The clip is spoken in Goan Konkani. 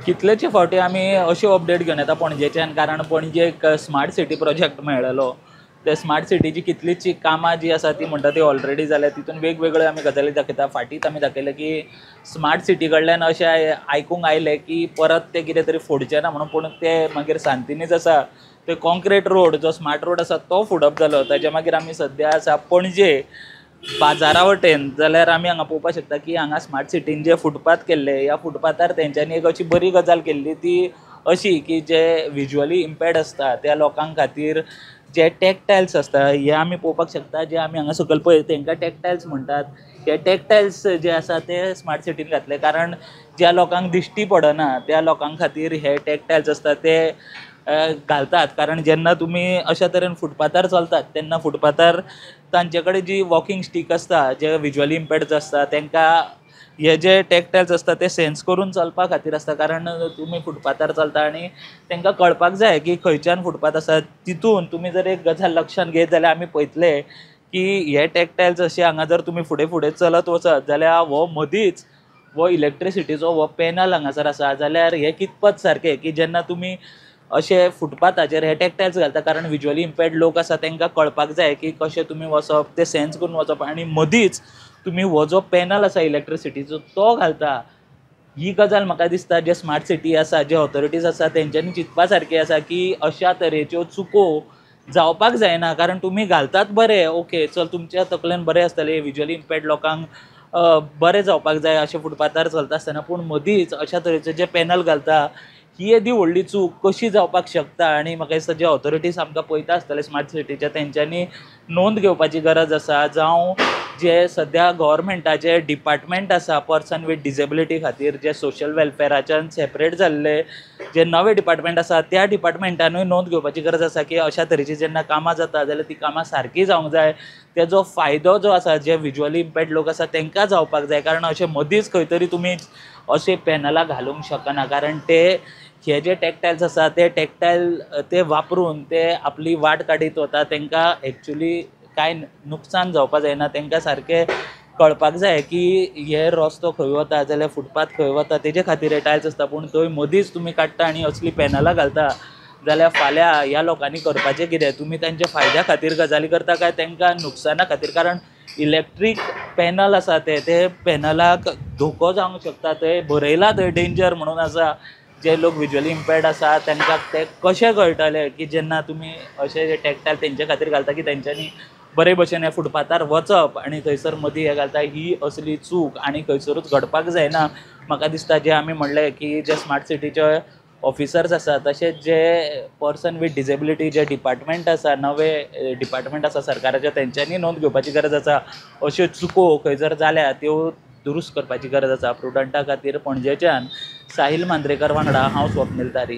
कितलेचे फावटी आमी अश्यो अपडेट घेवन येता पणजेच्यान, कारण पणजे एक स्मार्ट सिटी प्रोजेक्ट मेळ्ळेलो. ते स्मार्ट सिटीची कितलीची कामां जी आसा ती म्हणटा ती ऑलरेडी जाल्या. तितून वेगवेगळ्यो आमी गजाली दाखयता. फाटींच आमी दाखयलें की स्मार्ट सिटी कडल्यान अशें आयकूंक आयलें की परत ते कितें तरी फोडचें ना म्हणून, पूण ते मागीर सांतिनेज आसा ते कॉन्क्रीट रोड जो स्मार्ट रोड आसा तो फुडप जालो. ताच्या मागीर आमी सद्या आसा पणजे बाजारा वटेन, जाल्यार आमी हांगा पळोवपाक शकता की हांगा स्मार्ट सिटीन जे फुटपाथ केल्ले, ह्या फुटपाथार तेंच्यांनी एक अशी बरी गजाल केल्ली ती अशी की जे विज्युअली इम्पेर्ड आसता त्या लोकां खातीर जे टॅक्टायल्स आसता हे आमी पळोवपाक शकता. जे आमी हांगा सकयल पळय तेंकां टॅक्टायल्स म्हणटात. हे टॅक्टायल्स जे आसा ते स्मार्ट सिटीन घातले, कारण ज्या लोकांक दिश्टी पडना त्या लोकां खातीर हे टॅक्टायल्स आसता ते घालतात. कारण जेन्ना तुमी अशा तरेन फुटपाथार चलतात तेन्ना फुटपाथार तांचे कडेन जी वॉकिंग स्टीक आसता, जे विज्युअली इम्पेर्ड आसता तांकां हे जे टॅक्टायल्स आसता ते सेन्स करून चलपा खातीर आसता. कारण तुमी फुटपाथार चलता आनी तांकां कळपाक जाय की खंयच्यान फुटपाथ आसा. तितून तुमी जर एक गजाल लक्षांत घेत जाल्यार आमी पळयतले की हे टॅक्टायल्स अशे हांगा जर तुमी फुडें फुडें चलत वचत जाल्यार हो मदींच हो इलेक्ट्रिसिटीचो हो पॅनल हांगासर आसा, जाल्यार हे कितपत सारकें की जेन्ना तुमी अशे फुटपाथाचेर हे टॅक्टायल्स घालता, कारण विज्युअली इम्पेर्ड लोक आसा तांकां कळपाक जाय की कशें तुमी वचप, ते सेन्स करून वचप, आनी मदींच तुमी हो जो पॅनल आसा इलेक्ट्रिसिटीचो तो घालता. ही गजाल म्हाका दिसता जे स्मार्ट सिटी आसा, जे ऑथॉरिटीज आसा तेंच्यांनी चिंतपा सारकें आसा की अशा तरेच्यो चुको जावपाक जायना. कारण तुमी घालतात बरें, ओके चल तुमच्या तकलेन बरें आसतलें, विज्युअली इम्पेर्ड लोकांक बरें जावपाक जाय अशें फुटपाथार चलता आसतना, पूण मदींच अशा तरेचे जे पॅनल घालता ही येदी व्हडली चूक कशी जावपाक शकता. आनी म्हाका दिसता जे ऑथॉरिटीज आमकां पळयता आसतले स्मार्ट सिटीच्या तेंच्यांनी नोंद घेवपाची गरज आसा. जावं जे सद्या गव्हर्मेंटाचे डिपार्टमेंट आसा पर्सन वीथ डिसेबिलिटी खातीर, जे सोशल वेलफेराच्यान सेपरेट जाल्ले जे नवे डिपार्टमेंट आसा त्या डिपार्टमेंटानूय नोंद घेवपाची गरज आसा की अशा तरेची जेन्ना कामां जाता जाल्यार ती कामां सारकी जावंक जाय. तेजो फायदो जो आसा जे विज्युअली इम्पेर्ड लोक आसा तांकां जावपाक जाय. कारण अशें मदींच खंय तरी तुमी अशें पॅनलां घालूंक शकना, कारण ते हे जे टॅक्टायल्स आसा ते टॅक्टायल ते वापरून ते आपली वाट काडीत वता. तांकां एक्चुली कांय नुकसान जावपा जायना, तांकां सारकें कळपाक जाय की हे रस्तो खंय वता जाल्यार फुटपाथ खंय वता, तेजे खातीर हे टायल्स आसता. पूण थंय मदींच तुमी काडटा आनी असली पॅनलां घालता जाल्यार फाल्यां ह्या लोकांनी करपाचें कितें? तुमी तांच्या फायद्या खातीर गजाली करता काय तांकां नुकसाना खातीर? कारण इलेक्ट्रीक पॅनल आसा ते पॅनलाक धोको जावंक शकता. थंय बरयलां थंय डेंजर म्हणून आसा. जे लोक विज्युअली इम्पेर्ड आसा तांकां ते कशें कळटलें की जेन्ना तुमी अशे जे टॅक्टायल तेंचे खातीर घालता की तेंच्यांनी बरे भशेन ह्या फुटपाथार वचप आनी थंयसर मदीं हें घालता, ही असली चूक आनी खंयसरूच घडपाक जायना. म्हाका दिसता जे आमी म्हणलें की जे स्मार्ट सिटीचे ऑफिसर्स आसा तशेंच जे पर्सन वीथ डिसेबिलिटी जे डिपार्टमेंट आसा, नवे डिपार्टमेंट आसा सरकाराचे, तेंच्यांनी नोंद घेवपाची गरज आसा. अश्यो चुको खंय जर जाल्या त्यो दुरुस्त करपाची गरज आसा. प्रुडंटा खातीर पणजेच्यान साहील मांद्रेकर वांगडा हांव स्वप्नील तारी.